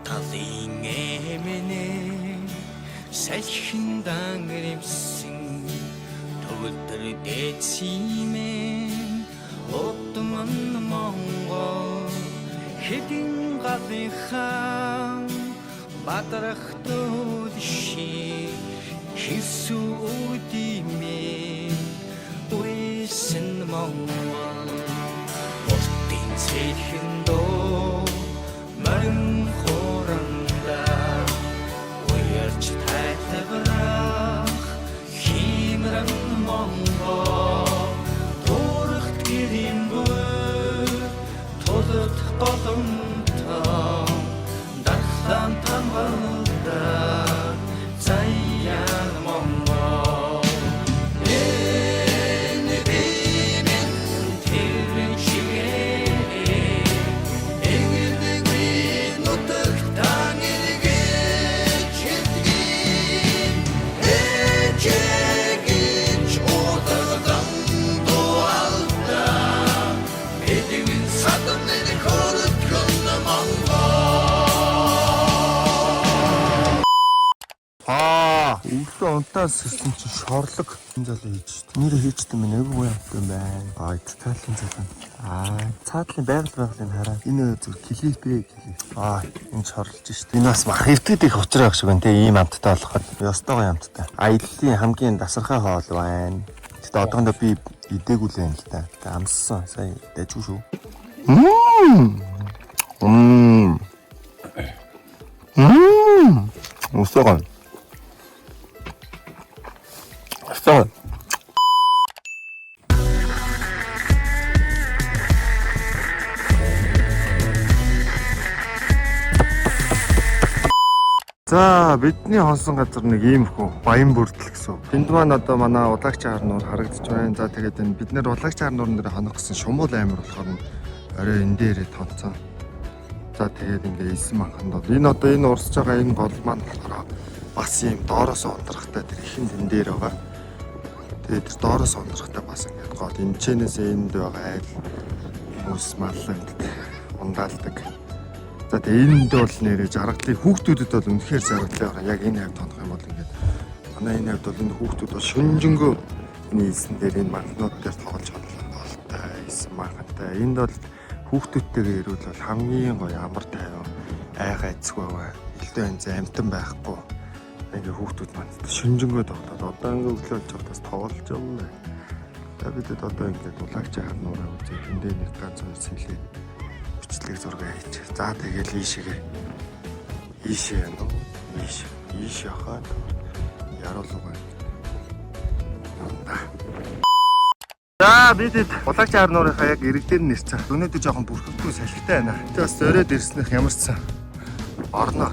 Талын эмэнэ салхиндан рэмсэн төгөлдөр дээдсимэн Отмон Монгол хэдэн галынхаа бадрах төлши хисүүдимээ уйсэн Монгол Уртын цэхэн доо морин хуранда уярч тайтгарах химрэн Монгол турахт гэрэмбэр тулад голомтон дархлан тамгалдаг заяан Монгол Энэ би минь тэр чигээ Энгэрдэггүй нутагтан эргэж хэдгийн Эчэгич удагдан дуалда Эдгэн садан нэр хөрөткөн Монгол. Аа, өглөө унтаас сэрсэн чинь шорлог энэ залуу хийж шít. Нэр хийж дим нэг үгүй юм байна. Аа, цаатлын залуу. Аа, цаатлын байгаль байгалийн хараа. Энэ зүг клип ээ клип. Аа, энэ шорлж шít. Энэ бас мах эвтэд их учраа байх шиг байна те ийм амттай болоход. Ёстойгоо амттай. Аяллаа хамгийн дасархай хоол байна. Гэтэ одоохондоо би идээгүй л юм л та. Тэ амссан. Сая дайжгүй шүү. Мм. Мм. Мм. Усаган. Усаган. За бидний хонсон газар нэг ийм хүү баян бүрдэл гэсэн. үг. Энд маань одоо манай Улагч хар нуур харагдаж байна. За тэгээд энэ бид нэр Улагч хар нуурн дээр хонох гэсэн шумуул амир болохоор нь орой энэ дээрээ тонцсон. За тэгээд ингээ элсэн манханд бол энэ одоо энэ урсж байгаа энэ гол маань болохоор бас ийм доороос ундрахтай тэр ихэн тэн дээр байгаа. Тэгээд тэр доороос ундрахтай бас ингээд гол энэ чэнэс энд байгаа айл хүмүүс малланд ундаалдаг. За тэгээ энд бол нэрээ жаргалыг хүүхдүүдэд бол үнэхээр жаргалыг байгаа. Яг энэ хавьд тонох юм бол ингээд манай энэ хавьд бол энэ хүүхдүүд бол шүнжэнгөө энэ элсэн дээр энэ манхнууд дээр тоглож хоолтой элсэн манхантай. Энд бол хүүхдүүдтэйгээ ирвэл бол хамгийн гоё амар тайван айгаа эцгүй байгаа. Элдв янз амтан байхгүй. Ингээ хүүхдүүд маань шүнжэнгөө тоглоод одоо ингээ өглөө болж байхдаас тоглож явна. За бидэд одоо ингээд улагч хар нуураа үзээ тэндээ нэг ганц хоёр сэлээд бичлэг зураг хийж. За тэгэл ийшээгээ. Ийшээ яана уу? Ийш. Ийш яхаад яруулгаа. За бидэд улагч хар нуурынхаа яг ирэг дээр нь ирсэн. Өнөөдөр жоохон бүрхэвгүй салхитай байна. Тэ бас зориод ирснийх ямар ч сан орно.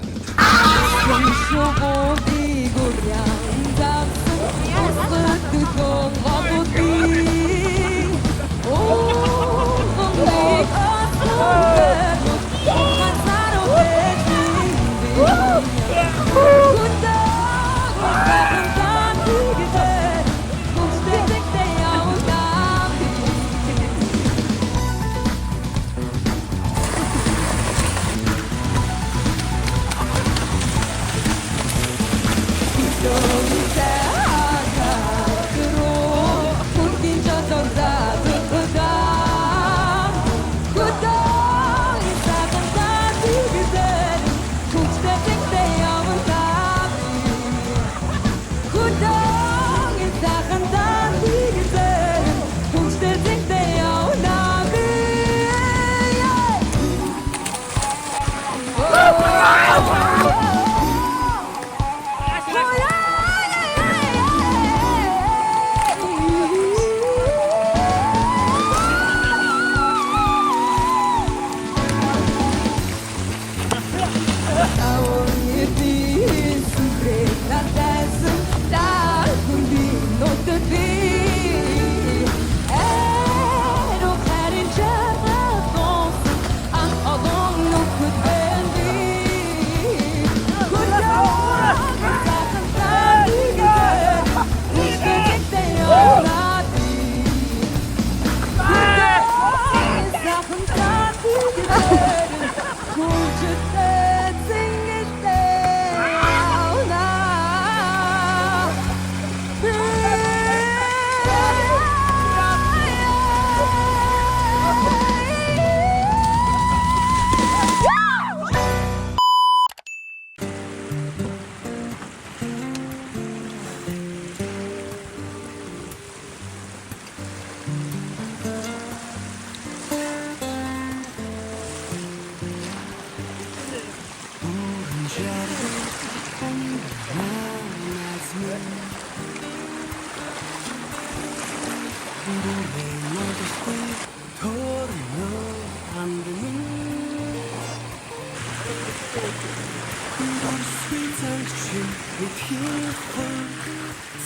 Орсгүй зангчин мэдхийн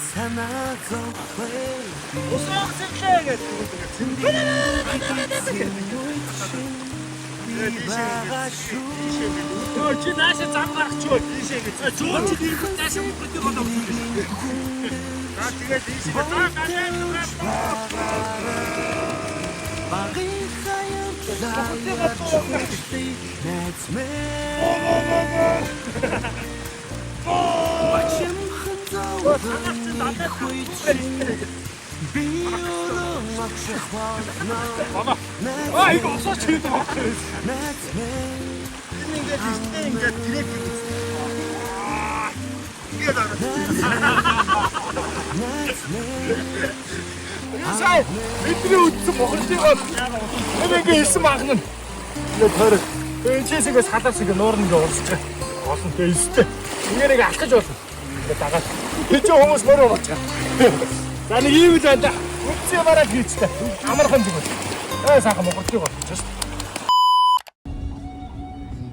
санаа зовхой. Усаах зэнглээ гэдэг. Чи наашаа зам гаргачих. Ийшээ гэж. Чуу чи ирэхэд наашаа мөхөд болоо. За тэгээд ийшээ. Багын хаярлаа найз мэн. Бачимхан зовлон хүйчин би өрөө очих болно. Аа их усаач хийдэг байна. Найз мэн. Ингээд ихтэй ингээд трек хийсэн. Ингээд ороод. Найз мэн. Сая бидний үдсэн бохирдыг энэ ингээ хэлсэн маахна нь. Ингээд тойрог. Энэ чисэгээс халаас ингээ нуурна ингээ урсж байгаа. Болно тэгээ эстэй. Ингээ нэг алхаж болно. Ингээ дагаад. Энд чи хүмүүс мөрөө болж байгаа. За нэг ийм л байна да. Үдсэн бараг хийцтэй. Амархан зүгээр. Ээ сайхан бохирдыг болчих шээ.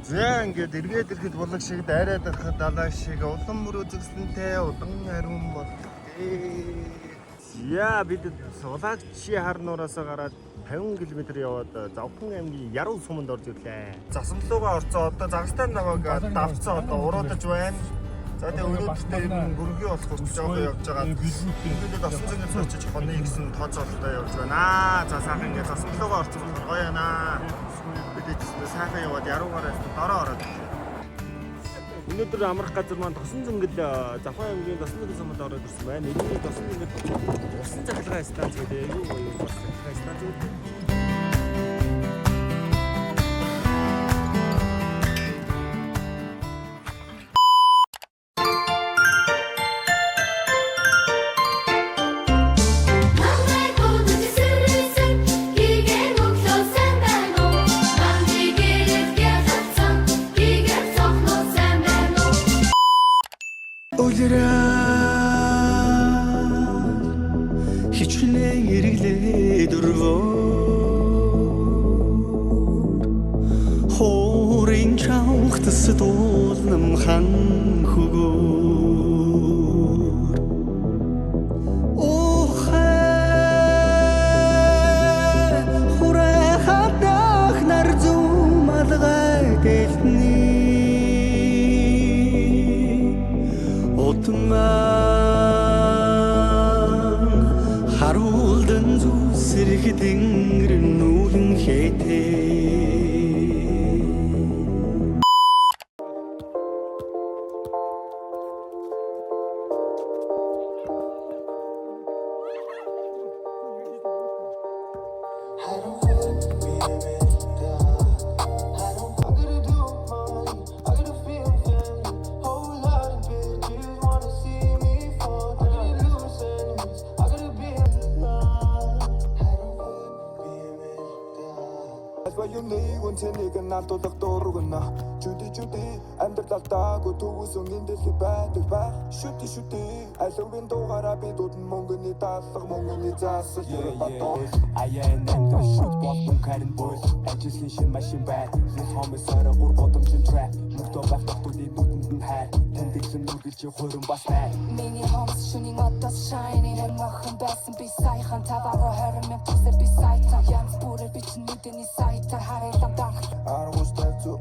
За ингээд эргээд ирэхэд булаг шиг дайраад ирэхэд далай шиг улам мөр үзэсгэлэнтэй удан ариун болдог. Яа бид Сулагчи хар нуураас гараад 50 км яваад Завхан аймгийн Яруу суманд орж ирлээ. Засамлуугаа орцоо одоо загастай намайг давцсан одоо уруудаж байна. За тэгээ өнөөдөртөө ер нь бүргийн болох хүртэл жоохон явж байгаа. Бид осон зөнгөс очиж хонё гэсэн тооцоололтой явж байна. За сайхан ингээд засамлуугаа орцсон болохоор гоё яана. Бид эцэстээ сайхан яваад яруугаараа дороо ороод ирлээ. Өнөөдөр амрах газар маань тосон зөнгөл Завхан аймгийн тосон зөнгөл суманд ороод ирсэн байна. Энэний тосон зөнгөл усан цахилгаан станц гэдэг айгүй гоё бас цахилгаан станц гэдэг. Манай гүнж сэрсэн гигэн өглөө сайн байна уу? Манай гэрэл гялцсан гигэн цохлоо сайн байна уу? Улирал хичнээн эргэлээ дөрвөө Хорин чавхтас дуулнам хан хөгөөр Охэ хурай хадах нар зүүм алгай дэлтний Утман харуулдан зүсэрх тэнгэр нүүлэн хэтээ. Альва юм нэг үнцнийг наалтуулах дургуна. Чүди чүди амьдрал алдаагүй төгсөн энэ дэлхий байдаг ба. Шүти шүти алувын дуугаараа бид удан мөнгөний даалга мөнгөний заасал батоо. Аяа нэмдэ шүт бол мөнгө харин буйл. Ажил шин машин бай. Лис хомс орой гур годомжин trap. Мөнгөтэй байх тогтуудын нүдэнд нь хайр. Тэмдэглэн нүгэлж хурим бас найр. Миний хомс шөнийн одоос shiny. Хэн охин байсан би саяхан таваараа 20 мянга төгсөр би сайтар. Янз бүрээр би чинь нүдэний сайтар харайлам дарах. Аргус тавьцу,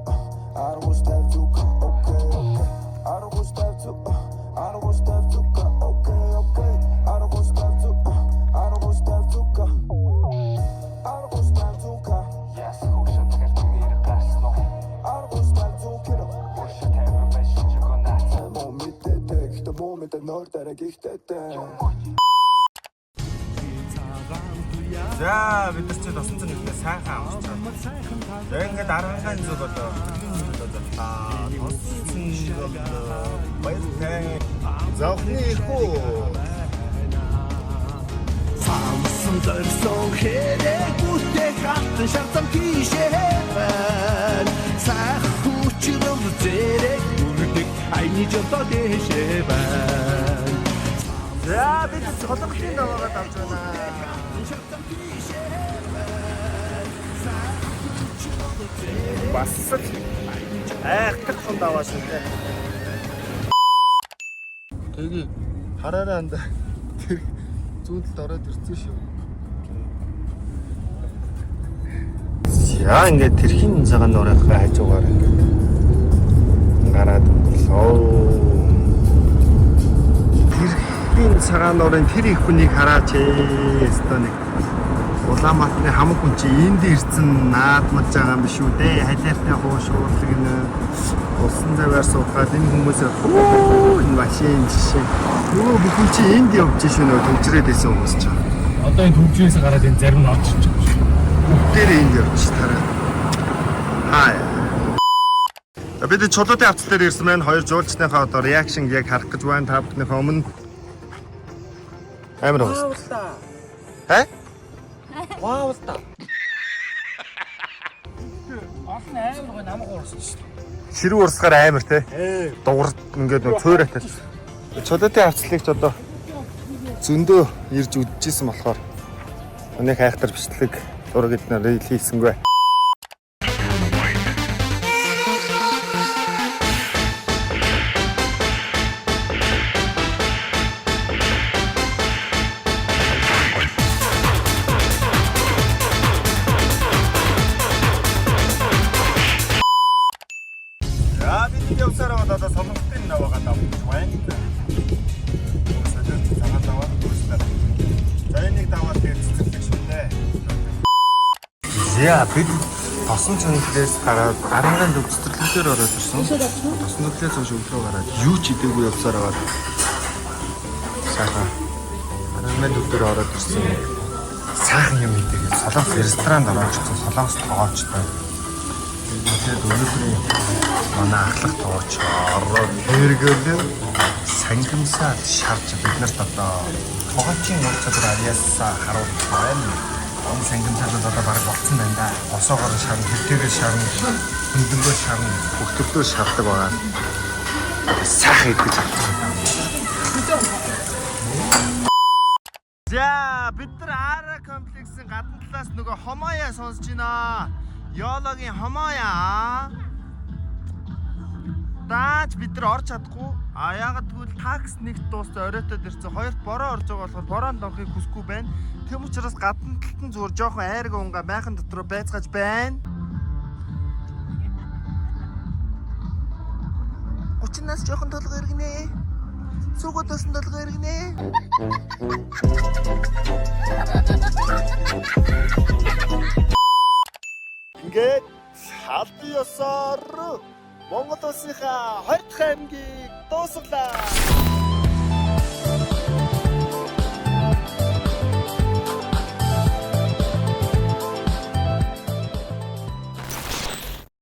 аргус тавьцу, окей, окей. Аргус тавьцу, аргус тавьцу, окей, окей. Аргус тавьцу, аргус тавьцу, аргус тавьцу. Яасан хөшөө тахилтан эрг гарсан уу? Аргус тавьцу киро. Хөшөө тайван байж шинжээгөө наац. Муу мэдээтэй, гэхдээ муу мэдээ нөр дараа гихтэйтэй. За бид нар чи тосон зөнгөлнөө сайхан амарч байгаа. За ингээд 10 зүг одоо аа тосон зөнгөл баяртай. Завхны ихүү. Самсан зорьсон хэрэг бүтээ хатан шарсан тийшээ байна. Сайх хүчрэл зэрэг бүрдэг айны жолоо дэшээ байна. За бид солонгосын даваагаа авч байна. Шарсан тийшээ байна. Сайх хүчрэл Бас л айхтар том даваа шүү дээ. Тэгээ хараараа анда тэр зүүн талд ороод ирсэн шүү. За ингээд тэрхийн цагаан нуурынхаа хажуугаар ингээд гараад өнгөрлөө. Тэрхийн цагаан нуурын тэр их хүнийг хараач ээ. Өстөө нэг Улаанбаатарын хамаг хүн чи энд ирсэн наадмаж байгаа юм биш үү дээ. Халиартай хуушуурлаг нэ усан заваар суухад энэ хүмүүс хөө энэ машин жишээ. Нөгөө бүхэн чи энд явж шив нөгөө төвжрээд байсан хүмүүс чи. Одоо энэ төвжрээс гараад энэ зарим нь орж ирж байгаа шүү. Бүгдээрээ энд явж тараа. Хаа. За бид чулуутын авцал дээр ирсэн байна. Хоёр жуулчныхаа одоо реакшн яг харах гэж байна. Та бүхнийхээ өмнө амар уус. Хэ? Вау л та. Олон амар гой намайг уурсан шүү дээ. Ширүү урсгаар амар те. Дугар ингээд нөө цөөрөтэй. Чулуутын авцлыг ч одоо зөндөө ирж үдчихсэн болохоор өнөөх айхтар бичлэг зураг эднэр хийсэнгүй. За бид нэг явсаар байгаа одоо солонготын наваагаа давж байна. Солиот цагаан даваа өөрчлөө. За энийг даваад тэгээд цэцэрлэг шүү дээ. За бид тосон цэнгэлээс гараад 10-ын төв цэцэрлэг дээр ороод ирсэн. Тосон цэнгэлээс хойш өглөө гараад юу ч идээгүй явсаар байгаа. Сайхан 10-ын төв дээр ороод ирсэн. Сайхан юм идээгээд солонгос ресторанд ороод ирсэн. Солонгос тоочтой. Тэгээд өнөөдрийн манай ахлах тооч ороод тэргээлээ сангимсаад шарж бид нарт одоо тоочийн ур чадвар авьяасаа харуулах байна. Энэ сангимсаад бол одоо бараг болцсон байна да. Босоогоор шарна, хөвтэйгээр шарна, хөндөнгөө шарна, бүх төрлөөр шардаг байгаа. Сайхан идэж авсан. За бид нар Ара комплексийн гадна талаас нөгөө хомоя сонсож байна. Йологийн хомоя. Даач бид нар орж чадахгүй. А яагаад гэвэл такс нэгт дууссан оройтод ирсэн. Хоёрт бороо орж байгаа болохоор бороонд орохыг хүсэхгүй байна. Тэм учраас гадна талд нь зүгээр жоохон айраг унга майхан дотор байцгааж байна. 30 нас жоохон толгой эргэнэ. Сургууль дууссан толгой эргэнэ. Ингээд албан ёсоор Монгол улсынхаа 20 дахь аймгийг дуусгалаа.